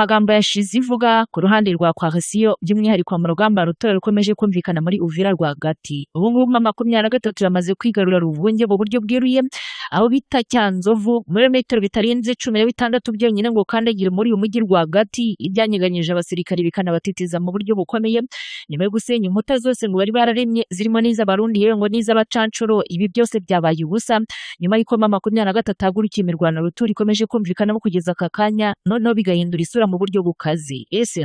Amagambo yashize ivuga ku ruhande rwa coalition, by'umwihariko mu rugamba ruto rukomeje kumvikana muri Uvira rwagati. Ubu ngubu M23 yamaze kwigarura Ruvunge mu buryo bweruye, aho bita Cyanzovu, muri metero bitarenze 16 byonyine ngo ukandagire muri uyu mujyi rwagati. Ibyanyeganyije abasirikari bikanabatitiza mu buryo bukomeye, nyuma yo gusenya inkuta zose ngo bari bararemye, zirimo n'iz'Abarundi, yewe ngo n'iz'abacancuro. Ibi byose byabaye ubusa nyuma y'uko M23 ahagurukiye imirwano rutura ikomeje kumvikanamo kugeza aka kanya, noneho bigahindura isura mu buryo bukaze. Ese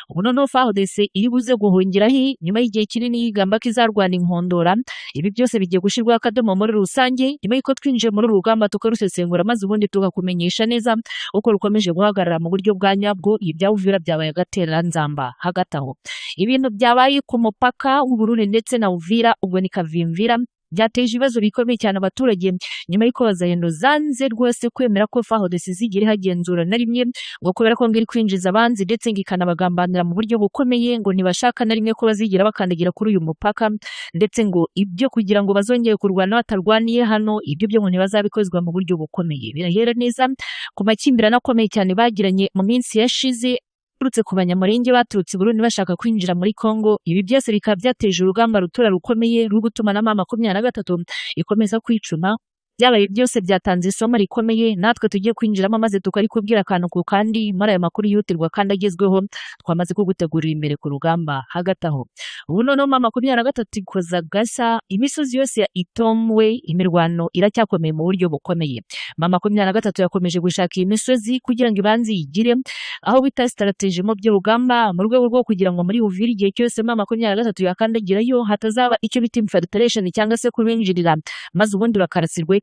ubu noneho FARDC iri buze guhungira he nyuma y'igihe kinini yigamba ko izarwana inkondora? Ibi byose bigiye gushyirwaho akadomo muri rusange nyuma y'uko twinjiye muri uru rugamba, tukarusesengura, maze ubundi tukakumenyesha neza uko rukomeje guhagarara mu buryo bwa nyabwo. Ibya Uvira byabaye agatereranzamba. Hagati aho, ibintu byabaye ku mupaka w'Uburundi ndetse na Uvira, ubwo ni Kavimvira, byateje ibibazo bikomeye cyane abaturage, nyuma y'uko Wazalendo zanze rwose kwemera ko FARDC zigera ihagenzura na rimwe, ngo kubera ko ngo iri kwinjiza abanzi ndetse ngo ikanabagambanira mu buryo bukomeye, ngo ntibashaka na rimwe ko bazigira bakandagira kuri uyu mupaka, ndetse ngo ibyo kugira ngo bazongere kurwana batarwaniye hano, ibyo byo ngo ntibazabikozwa mu buryo bukomeye. Birahera neza ku makimbirane akomeye cyane bagiranye mu minsi yashize, baturutse ku Banyamulenge baturutse i Burundi bashaka kwinjira muri Congo. Ibi byose bikaba byateje urugamba rutura rukomeye ruri gutuma na M23 ikomeza kwicuma. Byabaye byose byatanze isomo rikomeye natwe tugiye kwinjiramo, maze tukarikubwira akantu ku kandi muri aya makuru yihutirwa kandi agezweho twamaze kugutegurira imbere ku rugamba. Hagati aho, ubu noneho M23 ikoza gasa imisozi yose ya Itombwe, imirwano iracyakomeye mu buryo bukomeye. M23 yakomeje gushaka iyi misozi kugira ngo ibanze yigire aho bita stratégie mu by'urugamba, mu rwego rwo kugira ngo muri Uvira, igihe cyose M23 yakandagirayo, hatazaba icyo bita infiltration cyangwa se kubinjirira, maze ubundi bakarasirwe.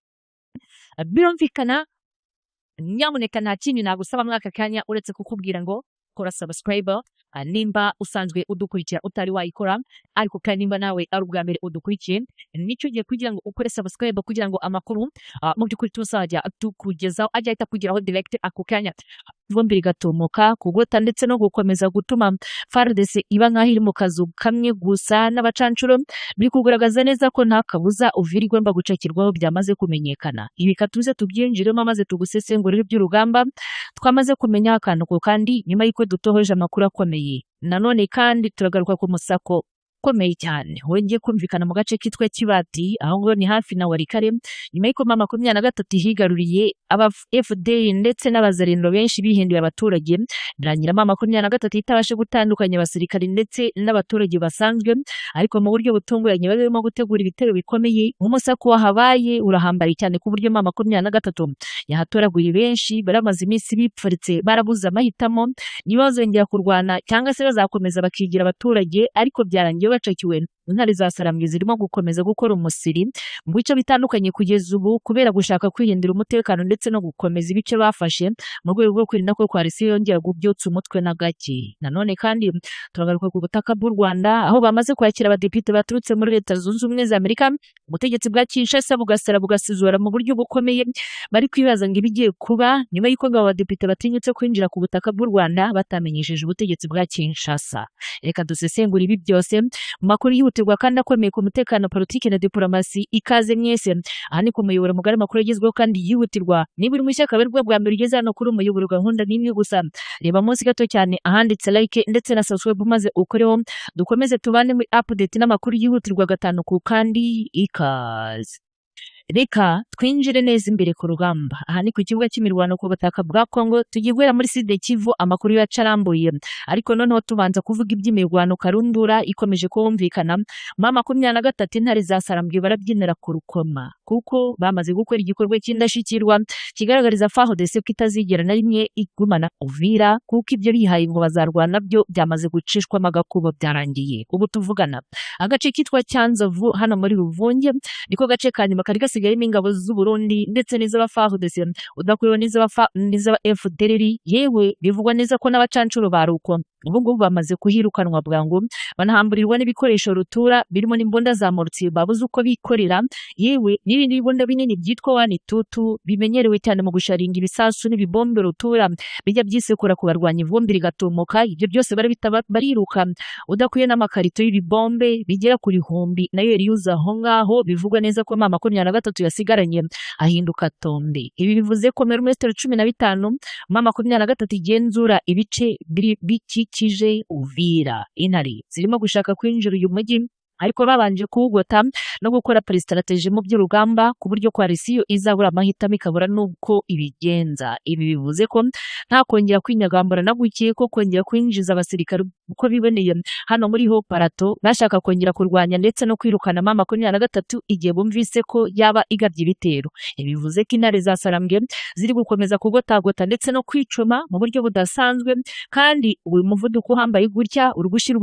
Birumvikana, nyamuneka nta kindi nagusaba muri aka kanya uretse kukubwira ngo kora subscribe nimba usanzwe udukurikira utari wayikora, ariko kandi nimba nawe ari ubwa mbere udukurikiye, nicyo gihe kugira ngo ukore subscribe, kugira ngo amakuru mu by'ukuri tuzajya tukugezaho ajya ahita akugeraho direct ako kanya. Ivumbi rigatumuka kugota ndetse no gukomeza gutuma FARDC iba nk'aho iri mu kazu kamwe gusa n'abacancuro, biri kugaragaza neza ko nta kabuza Uvira igomba gucakirwaho, byamaze kumenyekana. Ibi katuze tubyinjiremo maze tugusesengurire iby'urugamba twamaze kumenya akantu ku kandi nyuma y'uko dutohoje amakuru akomeye. Nanone kandi turagaruka ku musako ukomeye cyane wongeye kumvikana mu gace kitwa Kibati, aho ngo ni hafi na Walikale, nyuma y'uko M23 higaruriye aba FDL ndetse n'Abazalendo benshi bihinduye abaturage, birangira M23 itabashe gutandukanya abasirikari ndetse n'abaturage basanzwe. Ariko mu buryo butunguranye bari barimo gutegura ibitero bikomeye. Umusako wahabaye urahambaye cyane, ku buryo M23 yahatoraguye benshi baramaze iminsi bipfuritse, barabuze amahitamo niba bazongera kurwana cyangwa se bazakomeza bakigira abaturage, ariko byarangiye bacakiwe. Intare za Sarambwe zirimo gukomeza gukora umusiri mu bice bitandukanye kugeza ubu, kubera gushaka kwirindira umutekano ndetse no gukomeza ibice bafashe, mu rwego rwo kwirinda ko coalition yongera kubyutsa umutwe na gake. Nanone kandi turagaruka ku butaka bw'u Rwanda, aho bamaze kwakira abadepite baturutse muri Leta Zunze Ubumwe za Amerika, ubutegetsi bwa Kinshasa bugasara bugasizora mu buryo bukomeye. Bari kwibaza ngo ibigiye kuba nyuma y'uko ngo abo badepite batinyutse kwinjira ku butaka bw'u Rwanda batamenyesheje ubutegetsi bwa Kinshasa. Reka dusesengure ibi byose mu makuru yihutirwa kandi akomeye ku mutekano, politiki na diplomasi. Ikaze mwese, aha ni ku muyoboro mugari, amakuru agezweho kandi yihutirwa. Niba uri mushya, akaba aribwo bwa mbere ugeze hano kuri umuyoboro, gahunda ni imwe gusa: reba munsi gato cyane ahanditse like ndetse na subscribe, maze ukoreho, dukomeze tubane muri update n'amakuru yihutirwa gatanu ku kandi. Ikaze, reka twinjire neza imbere ku rugamba. Aha ni ku kibuga cy'imirwano ku butaka bwa Congo. Tugiye guhera muri Sud Kivu, amakuru yacu arambuye, ariko noneho tubanza kuvuga iby'imirwano karundura ikomeje kumvikana. M23, intare za Sarambwe, barabyinira ku rukoma, kuko bamaze gukora igikorwa cy'indashyikirwa kigaragariza FARDC ko itazigera na rimwe igumana Uvira, kuko ibyo bihaye ngo bazarwana byo byamaze gucishwamo agakubo, byarangiye. Ubu tuvugana, agace kitwa Cyanzovu hano muri Ruvunge niko gace ka nyuma kari gasigayemo ingabo z'u Burundi ndetse n'iz'aba FARDC, udakuriwe n'iz'aba FDLR, yewe bivugwa neza ko n'abacancuro baruko ubu ngubu bamaze kuhirukanwa bwangu, banahamburirwa n'ibikoresho rutura birimo n'imbunda za mortier babuze uko bikorera, yewe n'ibindi bibunda binini byitwa one two two bimenyerewe cyane mu gusharinga ibisasu n'ibibombe rutura bijya byisekura ku barwanyi, ivumbi rigatumuka. Ibyo byose barabita bariruka, udakwiye n'amakarito y'ibibombe bigera ku bihumbi nayo yari yuzuye aho ngaho. Bivugwa neza ko M23 gatatu yasigaranye ahinduka tombe. Ibi bivuze ko metero 15 M23 igenzura ibice bikikije Uvira. Intare zirimo gushaka kwinjira uyu mujyi ariko babanje kuwugota no gukora pre-strategy mu by'urugamba, ku buryo coalition izabura amahitamo ikabura n'uko ibigenza. Ibi bivuze ko nta kongera kwinyagambura na guke ko kongera kwinjiza abasirikare uko biboneye hano muri Haut Plateau, bashaka kongera kurwanya ndetse no kwirukana M23 igihe bumvise ko yaba igabye ibitero. Ibi bivuze ko intare za Sarambwe ziri gukomeza kugotagota ndetse no kwicuma mu buryo budasanzwe, kandi uyu muvuduko uhambaye gutya uri gushyira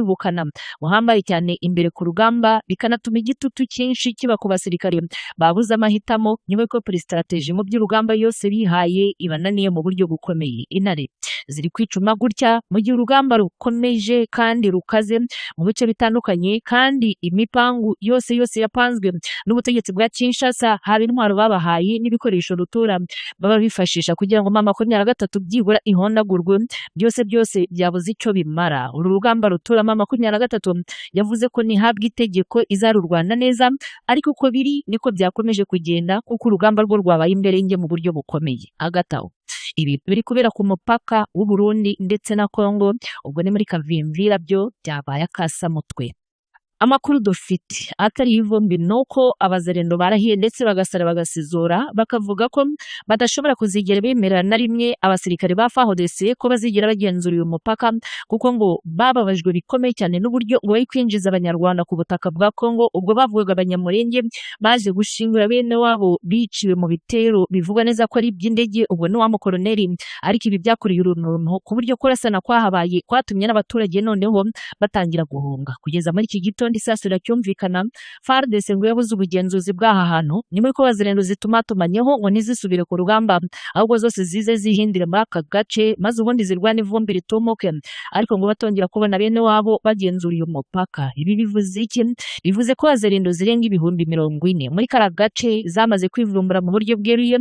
ubukana buhambaye cyane imbere ku rugamba, bikanatuma igitutu cyinshi kiba ku basirikare babuze amahitamo nyuma y'uko pre-strategy mu by'urugamba yose bihaye ibananiye mu buryo bukomeye. Intare ziri kwicuma gutya mu gihe urugamba rukomeje kandi rukaze mu bice bitandukanye, kandi imipangu yose yose yapanzwe n'ubutegetsi bwa Kinshasa, haba intwaro babahaye n'ibikoresho rutura baba bifashisha kugira ngo M23 byibura ihondagurwe, byose byose byabuze icyo bimara. Uru rugamba rutura M23 yavuze ko nihabwa itegeko izarurwana neza, ariko uko biri niko byakomeje kugenda, kuko urugamba rwo rwabaye imberenge mu buryo bukomeye. Hagati aho ibi biri kubera ku mupaka w'u Burundi ndetse na Congo, ubwo ni muri Kavimvira, byo byabaye akasamutwe. Amakuru dufite atari ivumbi nuko abazarendo barahiye ndetse bagasara bagasizora, bakavuga ko badashobora kuzigera bemera na rimwe abasirikare ba FARDC ko bazigera bagenzura uyu mupaka, kuko ngo bababajwe bikomeye cyane n'uburyo ngo bari kwinjiza abanyarwanda ku butaka bwa Congo. Ubwo bavugaga abanyamurenge baje gushingura bene wabo biciwe mu bitero bivugwa neza ko ari iby'indege, ubwo ni wa mukoroneri. Ariko ibi byakoreye uruntu ku buryo kurasana kwahabaye kwatumye n'abaturage noneho batangira guhunga. Kugeza muri iki gitondo isasu riracyumvikana, FARDC ngo yabuze ubugenzuzi bw'aha hantu nyuma y'uko bazirendo zitumatumanyeho ngo ntizisubire ku rugamba, ahubwo zose zize zihindire muri aka gace maze ubundi zirwane ivumbi ritumuke, ariko ngo batongera kubona bene wabo bagenzura uyu mupaka. Ibi bivuze iki? Bivuze ko bazirendo zirenga 40,000 muri kara gace zamaze kwivumbura mu buryo bweruye.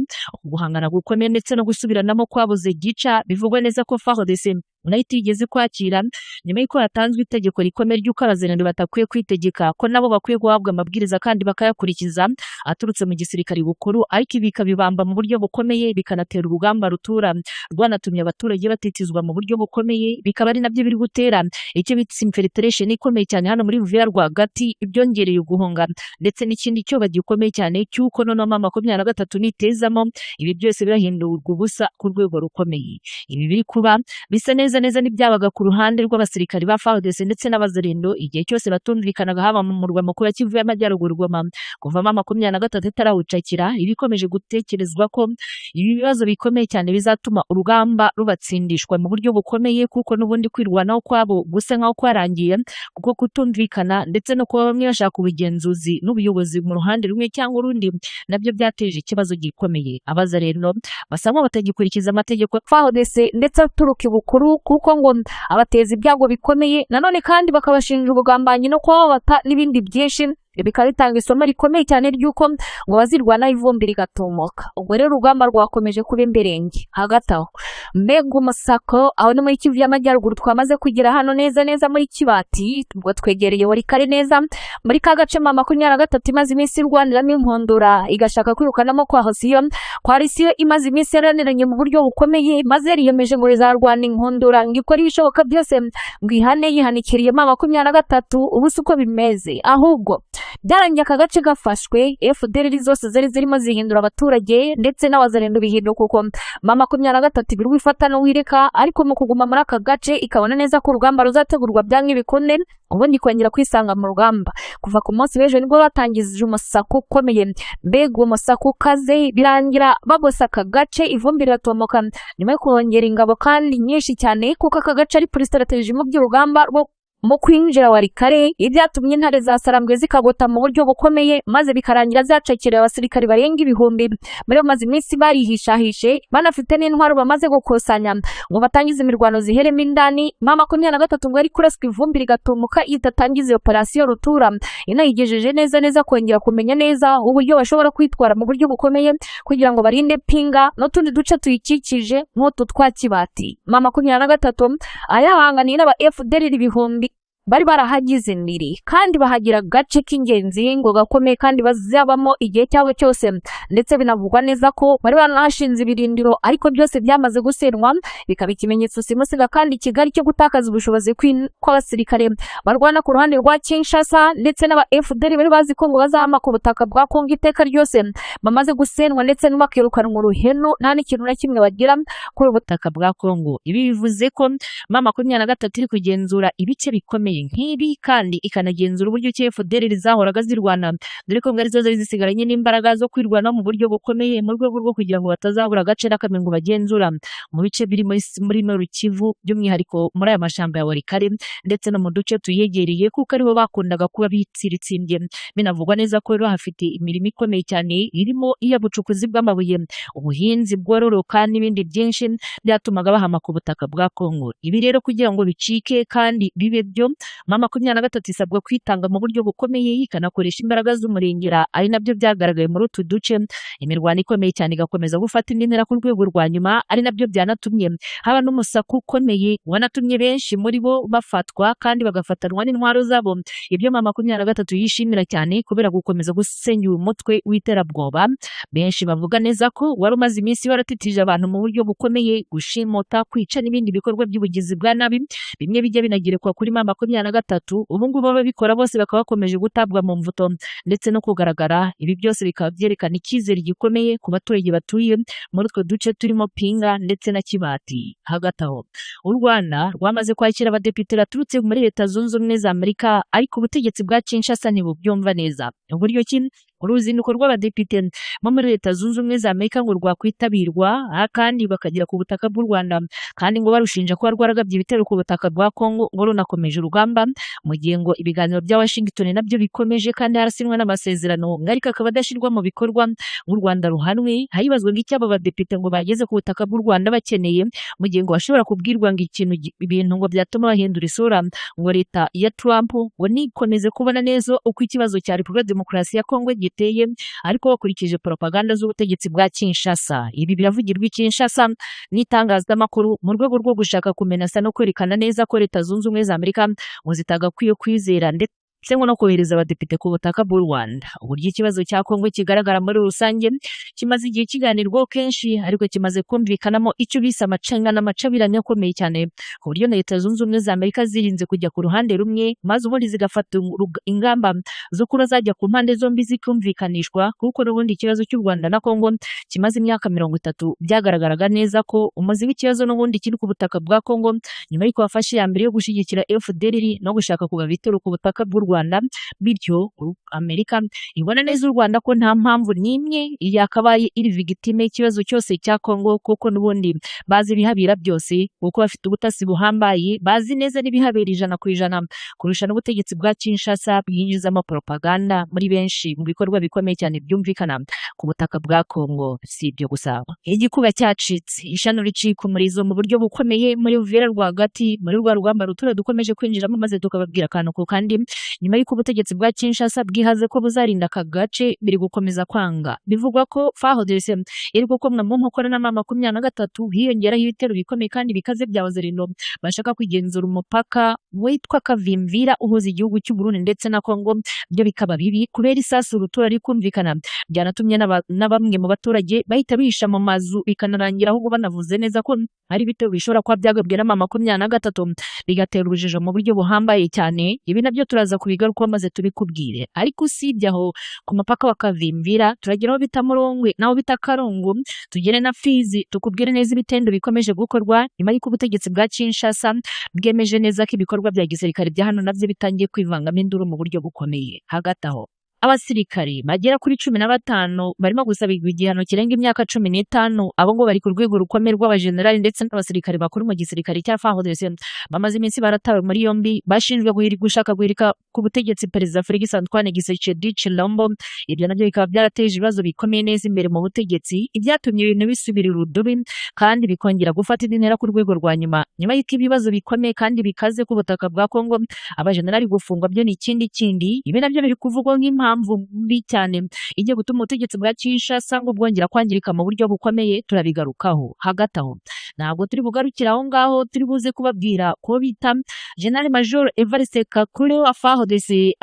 Guhangana gukomeye ndetse no gusubiranamo kwabuze gica, bivugwa neza ko FARDC nayo itigeze kwakira nyuma y'uko hatanzwe itegeko rikomeye ry'uko abazirendo batakwiye kwitegeka, ko nabo bakwiye guhabwa amabwiriza kandi bakayakurikiza aturutse mu gisirikare bukuru, ariko ibi bikabibamba mu buryo bukomeye, bikanatera urugamba rutura rwanatumye abaturage batitizwa mu buryo bukomeye, bikaba ari nabyo biri gutera icyo bita infiltration ikomeye cyane hano muri Uvira rwagati, ibyongereye uguhunga ndetse n'ikindi cyoba gikomeye cyane cy'uko noneho M23 nitezamo ibi byose birahindurwa ubusa ku rwego rukomeye. Ibi biri kuba bisa neza neza n'ibyabaga ku ruhande rw'abasirikari ba FARDC ndetse n'abazarendo igihe cyose batumvikanaga haba mu murwa mukuru wa Kivu y'Amajyaruguru Goma, kuva M23 itarawucakira. Ibikomeje gutekerezwa ko ibi bibazo bikomeye cyane bizatuma urugamba rubatsindishwa mu buryo bukomeye, kuko n'ubundi kwirwanaho kwabo gusa nkaho kwarangiye, kuko kutumvikana ndetse no kuba bamwe bashaka ubugenzuzi n'ubuyobozi mu ruhande rumwe cyangwa urundi nabyo byateje ikibazo gikomeye. Abazarendo basa nkaho batagikurikiza amategeko FARDC ndetse aturuka ibukuru, kuko ngo abateza ibyago bikomeye, nanone kandi bakabashinja ubugambanyi no kubabata n'ibindi byinshi. Bikaba bitanga isomo rikomeye cyane ry'uko ngo bazirwana ivumbi rigatumuka. Ubwo rero urugamba rwakomeje kuba imberenge. Hagati aho mbega umusako aho ni muri Kivu y'Amajyaruguru, twamaze kugera hano neza neza muri Kibati, ubwo twegereye Walikale neza muri ka gace M23 imaze iminsi irwaniramo inkundura igashaka kwirukanamo kwa Hosiyo. Koalisiyo imaze iminsi yaraniranye mu buryo bukomeye, maze yariyemeje ngo izarwana inkundura ngo ikore ibishoboka byose ngo ihane yihanikiriye M23. Ubu si uko bimeze, ahubwo byarangiye aka gace gafashwe, FDLR zose zari zirimo zihindura abaturage ndetse n'abazarendo bihinduka uko M23 ibiri wifata n'uwireka, ariko mu kuguma muri aka gace ikabona neza ko urugamba ruzategurwa byanga ibikunde, ubundi kongera kwisanga mu rugamba. Kuva ku munsi w'ejo nibwo batangije umusako ukomeye, mbega umusako ukaze, birangira babosa aka gace ivumbi riratomoka, nyuma yo kongera ingabo kandi nyinshi cyane, kuko aka gace ari kuri strategy mu by'urugamba rwo mu kwinjira Walikale, ibyatumye intare za Sarambwe zikagota mu buryo bukomeye, maze bikarangira zacakira abasirikari barenga 1000 muri bamaze iminsi barihishahishe, banafite n'intwaro bamaze gukusanya ngo batangize imirwano ziheremo indani. M23 ngo yari kuraswa ivumbi rigatumuka itatangiza operasiyo rutura, inayigejeje neza neza kongera kumenya neza uburyo bashobora kwitwara mu buryo bukomeye kugira ngo barinde Pinga n'utundi duce tuyikikije nk'utu twa Kibati. M23 ayahanganiye n'aba FDLR 1000 Bari barahagize indiri kandi bahagira agace k'ingenzi ngo gakomeye kandi bazabamo igihe cyabo cyose, ndetse binavugwa neza ko bari baranahashinze ibirindiro, ariko byose byamaze gusenywa, bikaba ikimenyetso simusiga kandi kigali cyo gutakaza ubushobozi kw'abasirikare barwana ku ruhande rwa Kinshasa ndetse n'aba FDL bari bazi ko ngo bazahama ku butaka bwa Kongo iteka ryose, bamaze gusenywa ndetse bakirukanwa uruhenu, nta n'ikintu na kimwe bagira kuri ubu butaka bwa Kongo. Ibi bivuze ko M23 iri kugenzura ibice bikomeye nk'ibi kandi ikanagenzura uburyo ki FDL zahoraga zirwana, dore ko ngo arizo zari zisigaranye n'imbaraga zo kwirwanaho mu buryo bukomeye, mu rwego rwo kugira ngo batazabura agace na kamwe ngo bagenzura mu bice biri muri Nord Kivu, by'umwihariko muri aya mashyamba ya Walikale ndetse no mu duce tuyegereye, kuko aribo bakundaga kuba bitsiritsimbye. Binavugwa neza ko rero hafite imirimo ikomeye cyane irimo iy'ubucukuzi bw'amabuye, ubuhinzi bwororoka n'ibindi byinshi byatumaga bahama ku butaka bwa Kongo. Ibi rero kugira ngo bicike kandi bibe byo, M23 isabwa kwitanga mu buryo bukomeye, ikanakoresha imbaraga z'umurengera, ari nabyo byagaragaye muri utu duce. Imirwano ikomeye cyane igakomeza gufata indi ntera ku rwego rwa nyuma, ari nabyo byanatumye haba n'umusaku ukomeye wanatumye benshi muri bo bafatwa kandi bagafatanwa n'intwaro zabo. Ibyo M23 yishimira cyane kubera gukomeza gusenya uyu mutwe w'iterabwoba benshi bavuga neza ko wari umaze iminsi waratitije abantu mu buryo bukomeye, gushimuta, kwica n'ibindi bikorwa by'ubugizi bwa nabi bimwe bijya binagerekwa kuri M23. Ubu ngubu ababikora bose bakaba bakomeje gutabwa mu mvuto ndetse no kugaragara. Ibi byose bikaba byerekana icyizere gikomeye ku baturage batuye muri utwo duce turimo Pinga ndetse na Kibati. Hagati aho, u Rwanda rwamaze kwakira abadepite baturutse muri Leta Zunze Ubumwe za Amerika, ariko ubutegetsi bwa Kinshasa ntibubyumva neza uburyo ki uruzinduko rw'abadepite bo muri Leta Zunze Ubumwe za Amerika ngo rwakwitabirwa kandi bakagera ku butaka bw'u Rwanda, kandi ngo barushinja kuba rwaragabye ibitero ku butaka bwa Kongo ngo runakomeje urugamba, mu gihe ngo ibiganiro bya Washington nabyo bikomeje kandi harasinywa n'amasezerano, ariko akaba adashyirwa mu bikorwa ngo u Rwanda ruhanwe. Hibazwa ngo icyo abo badepite ngo bageze ku butaka bw'u Rwanda bakeneye, mu gihe ngo bashobora kubwirwa ngo ikintu ibintu ngo byatuma bahindura isura, ngo leta ya Trump ngo nikomeze kubona neza uko ikibazo cya Repubulika Demokarasi ya Kongo giteye, ariko bakurikije propaganda z'ubutegetsi bwa Kinshasa. Ibi biravugirwa i Kinshasa n'itangazamakuru mu rwego rwo gushaka kumenasa no kwerekana neza ko Leta Zunze Ubumwe za Amerika ngo zitagakwiye kwizera ndetse ngo no kohereza abadepite ku butaka bw'u Rwanda. Uburyo ikibazo cya Kongo kigaragara muri rusange kimaze igihe kiganirwaho kenshi, ariko kimaze kumvikanamo icyo bise amacenga n'amacabirane akomeye cyane, ku buryo na Leta Zunze Ubumwe za Amerika zirinze kujya ku ruhande rumwe, maze ubundi zigafata ingamba zo kuba zajya ku mpande zombi zikumvikanishwa, kuko n'ubundi ikibazo cy'u Rwanda na Kongo kimaze imyaka 30 byagaragaraga neza ko umuzi w'ikibazo n'ubundi kiri ku butaka bwa Kongo, nyuma y'uko bafashe iya mbere yo gushyigikira FDLR no gushaka kugaba ibitero ku butaka bw'u Rwanda. Bityo Amerika ibona neza u Rwanda ko nta mpamvu n'imwe yakabaye iri victime y'ikibazo cyose cya Kongo, kuko n'ubundi bazi ibihabera byose, kuko bafite ubutasi buhambaye, bazi neza n'ibihabera 100% kurusha n'ubutegetsi bwa Kinshasa bwinjizamo propaganda muri benshi mu bikorwa bikomeye cyane byumvikana ku butaka bwa Kongo. Si ibyo gusa, igikuba cyacitse, ishano ricika umurizo mu buryo bukomeye muri Uvira rwagati, muri rwa rugamba rutura dukomeje kwinjiramo maze tukababwira akantu ko kandi. Nyuma y'uko ubutegetsi bwa Kinshasa bwihaze ko buzarinda aka gace, biri gukomeza kwanga. Bivugwa ko FARDC iri gukomwa mu nkokora na M23, hiyongeraho ibitero bikomeye kandi bikaze bya Wazalendo bashaka kwigenzura umupaka witwa Kavimvira uhuza igihugu cy'u Burundi ndetse na Kongo. Byo bikaba bibi kubera isasu rutura rikumvikana, byanatumye na bamwe mu baturage bahita bihisha mu mazu, bikanarangira ahubwo banavuze neza ko hari ibitero bishobora kuba byagabwe na M23, bigatera urujijo mu buryo buhambaye cyane. Ibi nabyo turaza kubigarukaho maze tubikubwire. Ariko usibye aho ku mupaka wa Kavimvira, turagera aho bita Murongwe naho bita Karongo, tugere na Fizi, tukubwire neza ibitendo bikomeje gukorwa nyuma y'uko ubutegetsi bwa Kinshasa bwemeje neza ko ibikorwa bya gisirikare bya hano nabyo bitangiye kwivangamo induru mu buryo bukomeye. Hagati aho, abasirikari bagera kuri 15 barimo gusabirwa igihano kirenga imyaka 15. Abo ngo bari ku rwego rukomeye rw'abajenerali ndetse n'abasirikare bakuru mu gisirikare cya FARDC, bamaze iminsi baratawe muri yombi, bashinjwa gushaka guhirika ku butegetsi Perezida Felix Antoine Tshisekedi Tshilombo. Ibyo nabyo bikaba byarateje ibibazo bikomeye neza imbere mu butegetsi, ibyatumye ibintu bisubira irudubi kandi bikongera gufata indi ntera ku rwego rwa nyuma. Nyuma y'uko ibibazo bikomeye kandi bikaze ku butaka bwa Kongo, abajenerali gufungwa byo ni ikindi kindi. Ibi nabyo biri kuvugwa nk'impamvu mpamvu mbi cyane igiye gutuma ubutegetsi bwa Kinshasa ngo bwongera kwangirika mu buryo bukomeye, turabigarukaho. Hagati aho ntabwo turi bugarukire aho ngaho, turi buze kubabwira ko bita General Major Evariste Kakule wa FARDC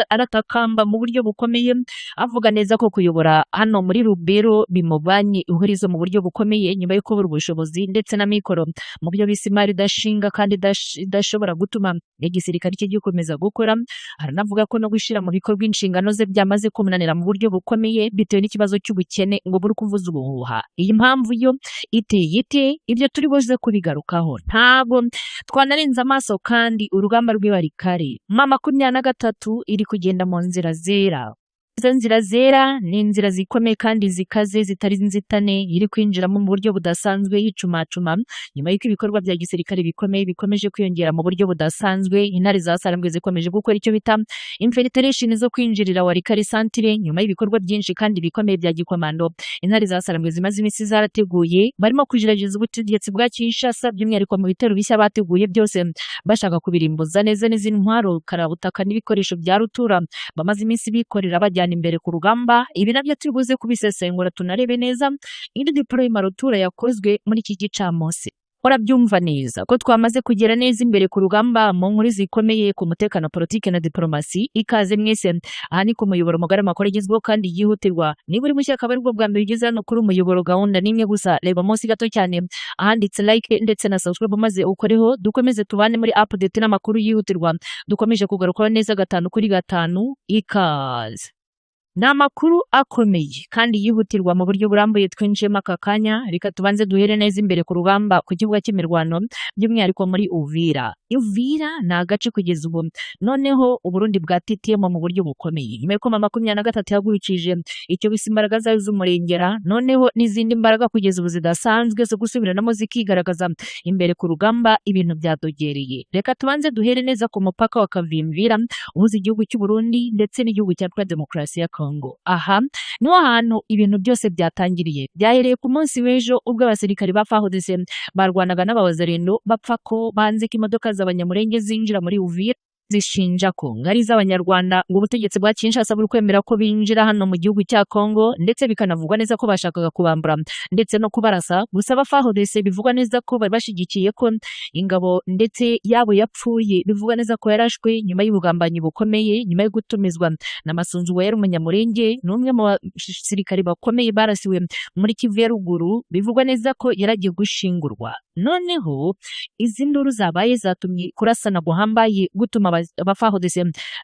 aratakamba mu buryo bukomeye, avuga neza ko kuyobora hano muri Lubero bimubanye ihurizo mu buryo bukomeye, nyuma yo kubura ubushobozi ndetse na mikoro mu byo bise imari idashinga kandi idashobora gutuma igisirikare cye gikomeza gukora. Aranavuga ko no gushyira mu bikorwa inshingano ze byamaze kumunanira mu buryo bukomeye bitewe n'ikibazo cy'ubukene ngo buri kuvuza ubuhuha. Iyi mpamvu yo iteye ite? Ibyo turi buze kubigarukaho. Ntabwo twanarenze amaso kandi urugamba rw'ibarikare M23 iri kugenda mu nzira zera. Izo nzira zera ni inzira zikomeye kandi zikaze zitari inzitane, iri kwinjiramo mu buryo budasanzwe yicumacuma nyuma y'uko ibikorwa bya gisirikare bikomeye bikomeje kwiyongera mu buryo budasanzwe. Intare za Sarambwe zikomeje gukora icyo bita infiltration zo kwinjirira Walikale santire nyuma y'ibikorwa byinshi kandi bikomeye bya gikomando. Intare za Sarambwe zimaze iminsi zarateguye, barimo kugerageza ubutegetsi bwa Kinshasa by'umwihariko mu bitero bishya bateguye byose bashaka kubirimbuza neza n'izindi ntwaro karabutaka n'ibikoresho bya rutura bamaze iminsi bikorera bajyana imbere ku rugamba. Ibi nabyo turi buze kubisesengura tunarebe neza indi deployment rutura yakozwe muri iki gicamunsi. Urabyumva neza ko twamaze kugera neza imbere ku rugamba mu nkuru zikomeye ku mutekano, politike na diplomasi. Ikaze mwese, aha ni ku muyoboro mugari amakuru agezweho kandi yihutirwa. Niba uri mushya akaba aribwo bwa mbere ugeze hano kuri umuyoboro, gahunda ni imwe gusa, reba munsi gato cyane ahanditse like ndetse na subscribe maze ukoreho, dukomeze tubane muri update n'amakuru yihutirwa dukomeje kugarukaho neza 5 kuri 5. Ikaze. Ni amakuru akomeye kandi yihutirwa mu buryo burambuye twinjiyemo aka kanya. Reka tubanze duhere neza imbere ku rugamba ku kibuga cy'imirwano by'umwihariko muri Uvira. Uvira ni agace kugeza ubu noneho Uburundi bwatitiyemo mu buryo bukomeye nyuma y'uko M23 yahagurukije icyo bise imbaraga zayo z'umurengera, noneho n'izindi mbaraga kugeza ubu zidasanzwe zo gusubiranamo zikigaragaza imbere ku rugamba, ibintu byadogereye. Reka tubanze duhere neza ku mupaka wa Kavimvira uhuza igihugu cy'u Burundi ndetse n'igihugu cya Repubulika Demokarasi ya Kongo. Aha niho hantu ibintu byose byatangiriye. Byahereye ku munsi w'ejo ubwo abasirikari ba FARDC barwanaga n'abawazarendo bapfa ko banze ko imodoka z'abanyamurenge zinjira muri Uvira, zishinja ko ngari z'abanyarwanda ngo ubutegetsi bwa Kinshasa buri kwemera ko binjira hano mu gihugu cya Kongo, ndetse bikanavugwa neza ko bashakaga kubambura ndetse no kubarasa. Gusa aba FARDC bivugwa neza ko bari bashigikiye ko ingabo ndetse yabo yapfuye, bivugwa neza ko yarashwe nyuma y'ubugambanyi bukomeye, nyuma yo gutumizwa na Masunzu yari umunyamurenge, ni umwe mu basirikari bakomeye barasiwe muri Kivu ya ruguru, bivugwa neza ko yaragiye gushingurwa. Noneho izi nduru zabaye zatumye kurasana guhambaye gutuma aba FARDC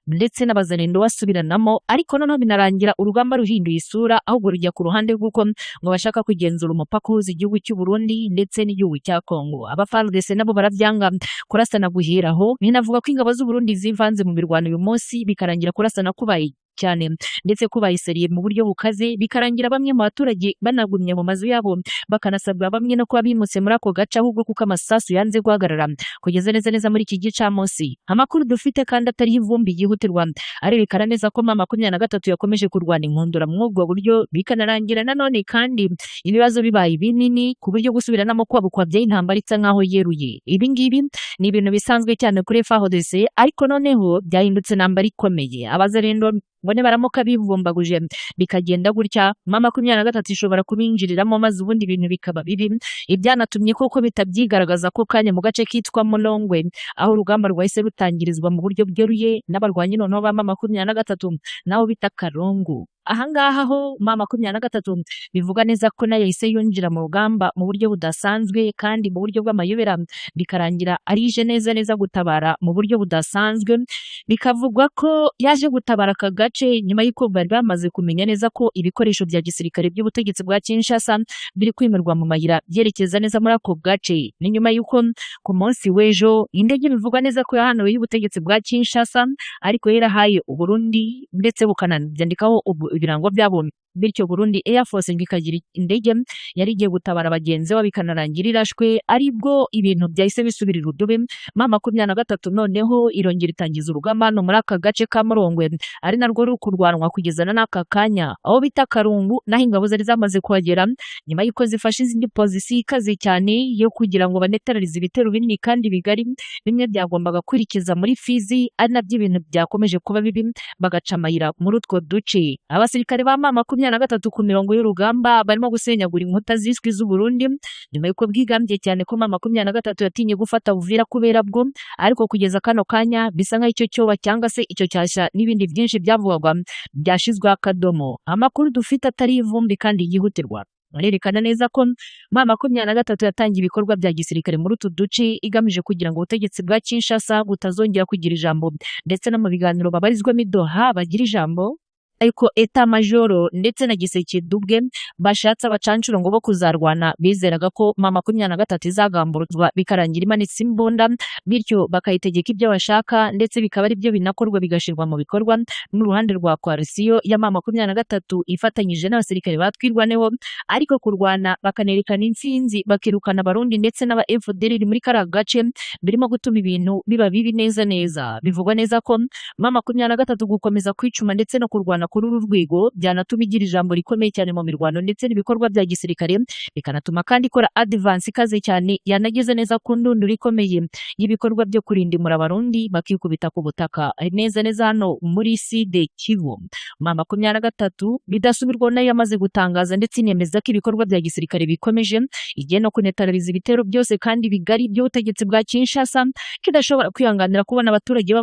ndetse n'abazarendo basubiranamo, ariko noneho binarangira urugamba ruhinduye isura, ahubwo rujya ku ruhande rw'uko ngo bashaka kugenzura umupaka uhuza igihugu cy'u Burundi ndetse n'igihugu cya Kongo. Aba FARDC nabo barabyanga, kurasana guheraho. Binavuga ko ingabo z'u Burundi zivanze mu mirwano uyu munsi, bikarangira kurasana kubaye cyane ndetse kubaye seriye mu buryo bukaze, bikarangira bamwe mu baturage banagumye mu mazu yabo, bakanasabwa bamwe no kuba bimutse muri ako gace ahubwo kuko amasasu yanze guhagarara kugeza neza neza muri iki gicamunsi. Amakuru dufite kandi atariho ivumbi yihutirwa arerekana neza ko M23 yakomeje kurwana inkundura muri ubwo buryo, bikanarangira nanone kandi ibibazo bibaye binini ku buryo gusubiranamo kwabo kwabyaye intambara isa nkaho yeruye. Ibi ngibi ni ibintu bisanzwe cyane kuri FARDC, ariko noneho byahindutse intambara ikomeye. Abazarendo bone baramuka bivumbaguje bikagenda gutya, M23 ishobora kubinjiriramo maze ubundi ibintu bikaba bibi. Ibyanatumye koko bitabyigaragaza ko kanya mu gace kitwa Mulongwe, aho urugamba rwahise rutangirizwa mu buryo bweruye n'abarwanyi noneho ba M23 naho bita Karongo. Ahangaha ho M23 bivuga neza ko nayo yahise yinjira mu rugamba mu buryo budasanzwe kandi mu buryo bw'amayobera, bikarangira arije neza neza gutabara mu buryo budasanzwe. Bikavugwa ko yaje gutabara aka gace nyuma y'uko bari bamaze kumenya neza ko ibikoresho bya gisirikare by'ubutegetsi bwa Kinshasa biri kwimirwa mu mayira byerekeza neza muri ako gace. Ni nyuma y'uko ku munsi w'ejo indege bivugwa neza ko yahanuwe y'ubutegetsi bwa Kinshasa ariko yarahaye Uburundi ndetse bukanabyandikaho ibirango byabo Bityo Burundi Air Force ngo ikagira indege yari igiye gutabara bagenzi babo, bikanarangira irashwe, aribwo ibintu byahise bisubira irudubi. M23 noneho irongera itangiza urugamba hano muri aka gace ka Murongwe, ari narwo ruri kurwanwa kugeza n'aka kanya, aho bita Karungu, naho ingabo zari zamaze kuhagera nyuma y'uko zifashe izindi pozisiyo ikaze cyane yo kugira ngo banetararize ibitero binini kandi bigari, bimwe byagombaga kwerekeza muri Fizi, ari nabyo ibintu byakomeje kuba bibi, bagaca amayira muri utwo duce. Abasirikare ba M23 ku mirongo y'urugamba barimo gusenyagura inkuta ziswe z'Uburundi, nyuma y'uko bwigambye cyane ko M23 yatinye gufata Uvira kubera bwo, ariko kugeza kano kanya bisa nk'aho icyo cyoba cyangwa se icyo cyasha n'ibindi byinshi byavugwaga byashizweho akadomo. Amakuru dufite atari ivumbi kandi yihutirwa barerekana neza ko M23 yatangiye ibikorwa bya gisirikare muri utu duce, igamije kugira ngo ubutegetsi bwa Kinshasa butazongera kugira ijambo, ndetse no mu biganiro babarizwamo i Doha bagira ijambo. Ariko eta majoro ndetse na Gisekedi ubwe bashatse abacancuro ngo bo kuzarwana, bizeraga ko M23 izagamburuzwa bikarangira imanitse imbunda, bityo bakayitegeka ibyo bashaka, ndetse bikaba ari byo binakorwa bigashirwa mu bikorwa n'uruhande rwa koalisiyo ya M23 ifatanyije n'abasirikare batwirwaneho, ariko kurwana bakanerekana intsinzi, bakirukana Abarundi ndetse n'aba FDLR muri kariya gace, birimo gutuma ibintu biba bibi neza neza. Bivugwa neza ko M23 gukomeza kwicuma ndetse no kurwana kuri uru rwego byanatuma igira ijambo rikomeye cyane mu mirwano ndetse n'ibikorwa bya gisirikare, bikanatuma kandi ikora advance ikaze cyane yanageze neza ku ndunduro ikomeye y'ibikorwa byo kurindimura Abarundi bakikubita ku butaka neza neza hano muri Sud Kivu. M23 bidasubirwaho nayo yamaze gutangaza ndetse inemeza ko ibikorwa bya gisirikare bikomeje, igiye no kunetarariza ibitero byose kandi bigari by'ubutegetsi bwa Kinshasa, kidashobora kwihanganira kubona abaturage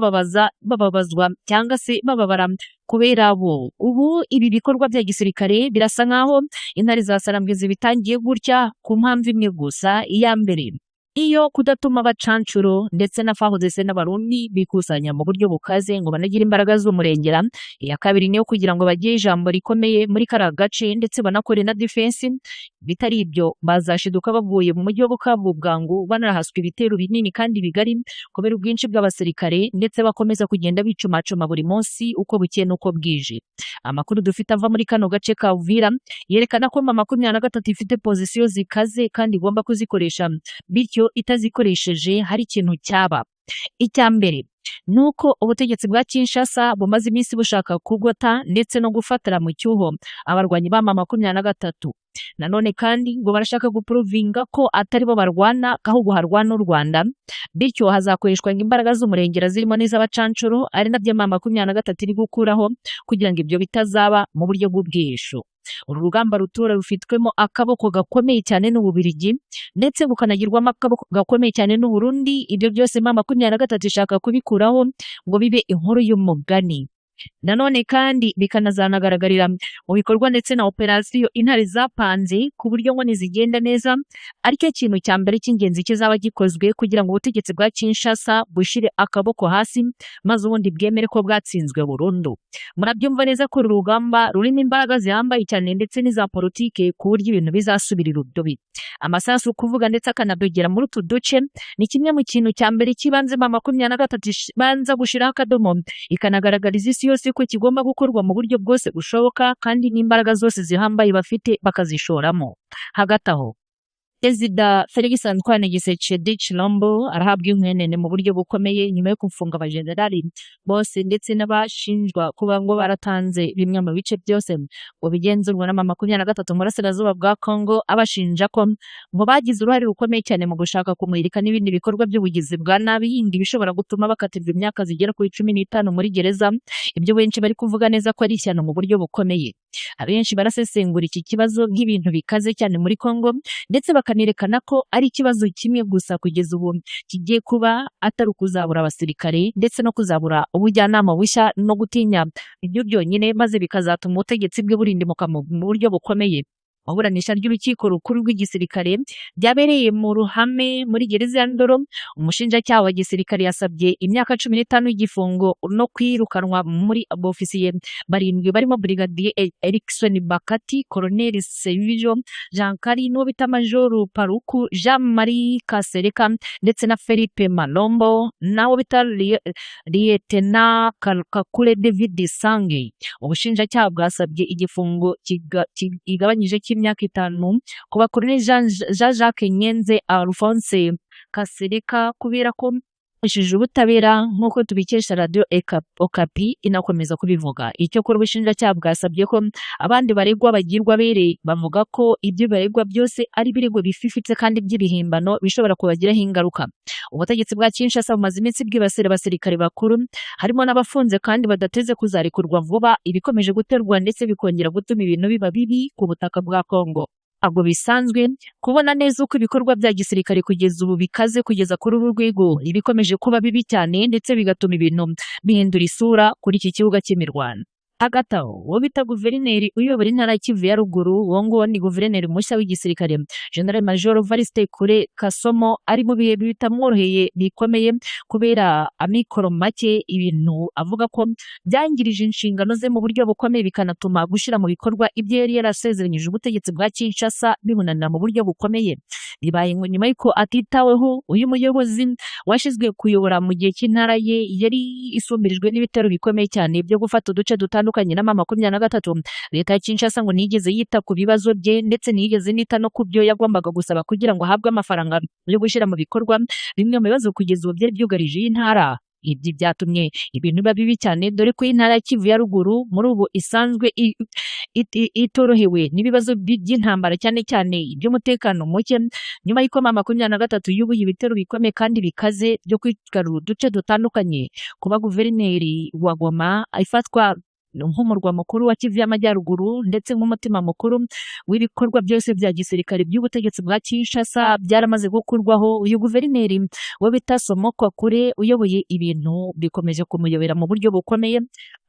bababazwa cyangwa se bababara kubera bo. Ubu ibi bikorwa bya gisirikare birasa nkaho intare za Sarambwe zibitangiye gutya ku mpamvu imwe gusa. Iya mbere, iyo kudatuma abacancuro ndetse na FARDC n'Abarundi bikusanya mu buryo bukaze ngo banagire imbaraga z'umurengera. Iya kabiri niyo kugira ngo bagire ijambo rikomeye muri kariya gace ndetse banakore na defense, bitari ibyo bazashiduka bavuye mu mujyi wa Bukavu bwangu, banarahaswa ibitero binini kandi bigari kubera ubwinshi bw'abasirikare, ndetse bakomeza kugenda bicumacuma buri munsi uko bukeye n'uko bwije. Amakuru dufite ava muri kano gace ka Uvira yerekana ko M23 ifite pozisiyo zikaze kandi igomba kuzikoresha, bityo itazikoresheje hari ikintu cyaba. Icya mbere nuko ubutegetsi bwa Kinshasa bumaze iminsi bushaka kugota ndetse no gufatira mu cyuho abarwanyi ba M23. Nanone kandi ngo barashaka guprovinga ko atari bo barwana, ahubwo harwana u Rwanda, bityo hazakoreshwa imbaraga z'umurengera zirimo n'iz'abacancuro, ari nabyo M23 iri gukuraho kugira ngo ibyo bitazaba mu buryo bw'ubwisho. Uru rugamba rutura rufitwemo akaboko gakomeye cyane n'Ububirigi, ndetse bukanagirwamo akaboko gakomeye cyane n'Uburundi. Ibyo byose M23 ishaka kubikuraho ngo bibe inkuru y'umugani. Nanone kandi bikanazanagaragarira mu bikorwa ndetse na operasiyo intare zapanze, ku buryo ngo nizigenda neza aricyo kintu cya mbere cy'ingenzi kizaba gikozwe kugira ngo ubutegetsi bwa Kinshasa bushire akaboko hasi, maze ubundi bwemere ko bwatsinzwe burundu. Murabyumva neza ko uru rugamba rurimo imbaraga zihambaye cyane ndetse n'iza politike, ku buryo ibintu bizasubira irudubi. Amasasu kuvuga ndetse akanadogera muri utu duce ni kimwe mu kintu cya mbere cy'ibanze M23 ibanza gushiraho akadomo, ikanagaragariza isi yose ko kigomba gukorwa mu buryo bwose bushoboka kandi n'imbaraga zose zihambaye bafite bakazishoramo. Hagati aho Perezida Felix Antoine Tshisekedi Tshilombo arahabwa inkwenene mu buryo bukomeye nyuma yo gufunga abajenerali bose ndetse n'abashinjwa kuba ngo baratanze bimwe mu bice byose ngo bigenzurwa na M23 mu burasirazuba bwa Congo, abashinja ko ngo bagize uruhare rukomeye cyane mu gushaka kumurika n'ibindi bikorwa by'ubugizi bwa nabi yindi bishobora gutuma bakatirwa imyaka zigera kuri 15 muri gereza. Ibyo benshi bari kuvuga neza ko ari ishyano mu buryo bukomeye. Abenshi barasesengura iki kibazo nk'ibintu bikaze cyane muri Congo, ndetse bakanerekana ko ari ikibazo kimwe gusa kugeza ubu kigiye kuba, atari ukuzabura abasirikare ndetse no kuzabura ubujyanama bushya no gutinya ibyo byonyine, maze bikazatuma ubutegetsi bwe burindimuka mu buryo bukomeye. Mu iburanisha ry'urukiko rukuru rw'igisirikare ryabereye mu ruhame muri gereza ya Ndoro, umushinjacyaha wa gisirikare yasabye imyaka 15 y'igifungo no kwirukanwa muri abofisiye barindwi barimo Brigadier Erikson Bakati, Colonel Sevijo Jean Kari, n'uwo bita Major Paruku Jean Marie Kasereka ndetse na Felipe Malombo nawo bita Lieutenant Kakule David Sange. Ubushinjacyaha bwasabye igifungo kigabanyije cy'imyaka 5 ku ba Colonel Jean Jacques Nyenze Alphonse Kasereka kubera ko ishije ubutabera, nk'uko tubikesha Radio Okapi inakomeza kubivuga. Icyakora ubushinjacyaha bwasabye ko abandi baregwa bagirwa abere, bavuga ko ibyo baregwa byose ari ibirego bififitse kandi by'ibihimbano bishobora kubagiraho ingaruka. Ubutegetsi bwa Kinshasa bumaze iminsi bwibasira abasirikare bakuru, harimo n'abafunze kandi badateze kuzarekurwa vuba, ibikomeje guterwa ndetse bikongera gutuma ibintu biba bibi ku butaka bwa Kongo. Ntabwo bisanzwe kubona neza uko ibikorwa bya gisirikare kugeza ubu bikaze kugeza kuri uru rwego, ibikomeje kuba bibi cyane ndetse bigatuma ibintu bihindura isura kuri iki kibuga cy'imirwano. Hagati aho, uwo bita guverineri uyobora intara ya Kivu ya ruguru, uwo nguwo ni guverineri mushya w'igisirikare General Major Variste Kure Kasomo, ari mu bihe bitamworoheye bikomeye kubera amikoro make, ibintu avuga ko byangirije inshingano ze mu buryo bukomeye, bikanatuma gushyira mu bikorwa ibyo yari yarasezeranyije ubutegetsi bwa Kinshasa bibunanira mu buryo bukomeye. Bibaye ngo nyuma y'uko atitaweho, uyu muyobozi washyizwe kuyobora mu gihe cy'intara ye yari isumbirijwe n'ibitero bikomeye cyane byo gufata uduce dutandukanye na M23. Leta ya Kinshasa ngo ntiyigeze yita ku bibazo bye ndetse ntiyigeze nita no ku byo yagombaga gusaba kugira ngo ahabwe amafaranga yo gushyira mu bikorwa bimwe mu bibazo kugeza ubu byari byugarije iyi ntara. Ibyo byatumye ibintu biba bibi cyane, dore ko intara ya Kivu ya ruguru muri ubu isanzwe itorohewe n'ibibazo by'intambara, cyane cyane iby'umutekano muke, nyuma y'uko M23 yubuye ibitero bikomeye kandi bikaze byo kwigarura uduce dutandukanye. Kuba guverineri wa Goma ifatwa nk'umurwa mukuru wa Kivu y'Amajyaruguru ndetse nk'umutima mukuru w'ibikorwa byose bya gisirikare by'ubutegetsi bwa Kinshasa byaramaze gukurwaho. Uyu guverineri we bita Somoko Kure uyoboye ibintu bikomeje kumuyobera mu buryo bukomeye,